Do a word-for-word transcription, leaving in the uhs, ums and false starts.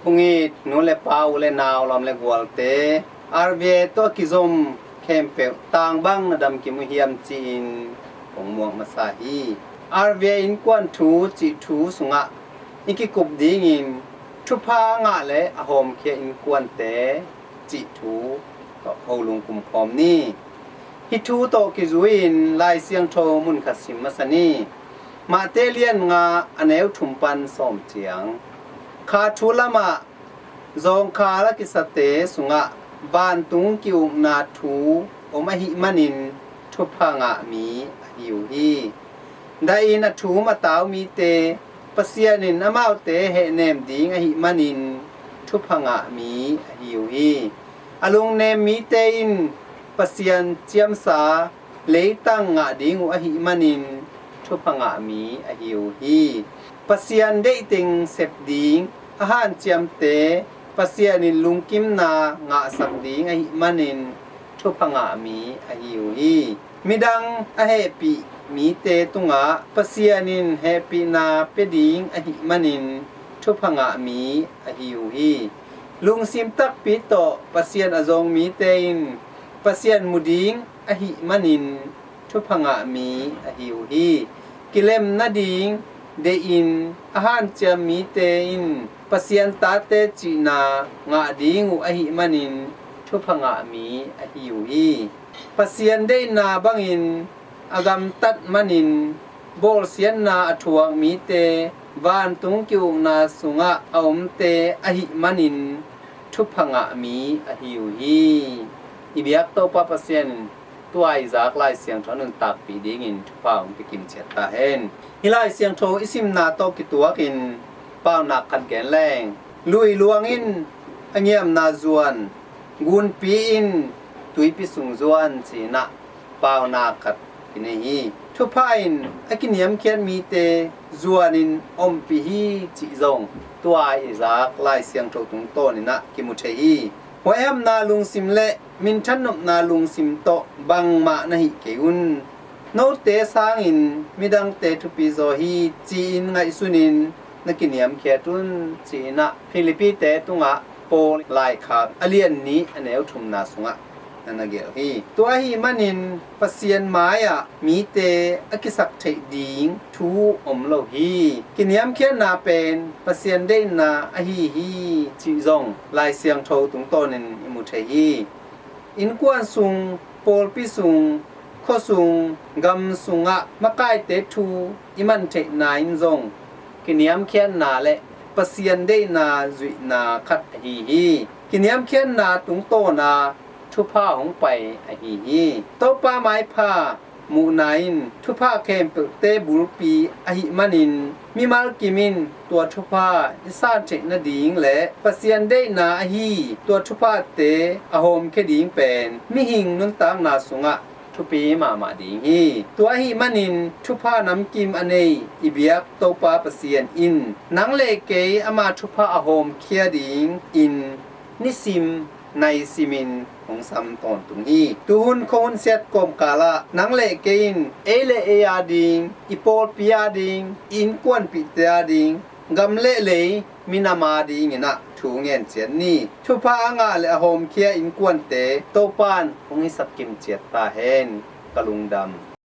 Kong it nu le pa, u le nau, lawm le gualte, R V A tawh a kizom khempeuh tang bang na damkim uh hiam ci-in kong muak masa hi. R V A innkuan thu cih thu sungah i kikup dingin thupha a ngah le a hawmkhia innkuante cih thu tawh ho lungkum khawm ni. Hih thu tawh kizui-in Lai Siangtho munkhat sim masa ni. Mate lian nga, a neu thum pan sawm ciang. Kha thu lamah zawngkhal a kisate sungah vantung ki-ukna thu om ahih manin thupha ngah mi ahi uh hi. Dahin a thum a tau mite Pasian in amaute hehnem ding ahih manin thupha ngah mi ahi uh hi. A lungnem mite in Pasian ciamsa leitang ngah ding uh ahih manin thupha ngah mi ahi uh hi. Pasian deihteng sep ding a hanciamte Pasian in lungkimna ngahsak ding ahih manin thupha ngah mi ahi uh hi. Midang a hehpih mite tungah Pasian in hehpihna pia ding ahih manin thupha ngah mi ahi uh hi. Lungsim takpi tawh Pasian a zong mite in Pasian mu ding ahih manin thupha ngah mi ahi uh hi. Kilem nading deihin a hanciam mite in Pasian tate cihna ngah ding uh ahih manin thupha ngah mi ahi uh hi. Pasian deihna bangin a gamtat manin bawlsiatna a thuak mite vantung ki-ukna sungah a omte ahih manin thupha ngah mi ahi uh hi. I biak Topa Pasian in tua i zak Lai Siangtho a nuntakpih dingin thupha hong pia kimciat ta hen. Hih Lai Siangtho i simna tawh kituakin paunak khat gen leng. Lui luang in a ngiamna zuan, gunpi in tuipi sung zuan ci-in ah paunak khat kinei hi. Thupha in a kiniamkhiat mite zuanin ompih hi cih zong tua i zak Lai Siangtho tungtawnin ah kimu thei hi. Huaihamna lungsim le minthan nopna lungsim tawh bangmah na hih kei un. Note sangin midangte thupi zaw hi ci-in ngaihsunin na kiniamkhiat un ci-in ah Philippite tungah Paul laikhak a lian nih a neu thumna sungah na na gelh hi. Tua ahih manin Pasian mai-ah mite a kisak theih ding thu om lo hi. Kiniamkhiatna pen Pasian deihna ahi hi cih zong Lai Siangtho tungtawnin i mu thei hi. Innkuan sung, pawlpi sung, khua sung, gam sungah makaite thu i man theihna in zong kiniamkhiatna le Pasian deihna zuihna khat ahi hi. Kiniamkhiatna tungtawna thupha hong pai ahi hi. Topa maipha muhna in thupha khempeuhte bulpi ahih manin mimal kim in tua thupha i san theih nading le Pasian deihna ahi tua thuphate a hawmkhia ding pen mihing nuntakna sungah thupi mahmah ding hi. Tua ahih manin thupha namkim a nei i biak Topa Pasian in nang le kei ama thupha a hawmkhia dingin nisim naisimin hong sam tawntung hi. Tuhun khuahun siat kawmkalah nang le kei in ei le ei ading, i pawlpi ading, i innkuanpihte ading, gam le lei minam adingin ah thu ngen ciat ni. Thupha a ngah le a hawmkhia innkuante Topan hong hisak kimciat ta hen. Ka lungdam.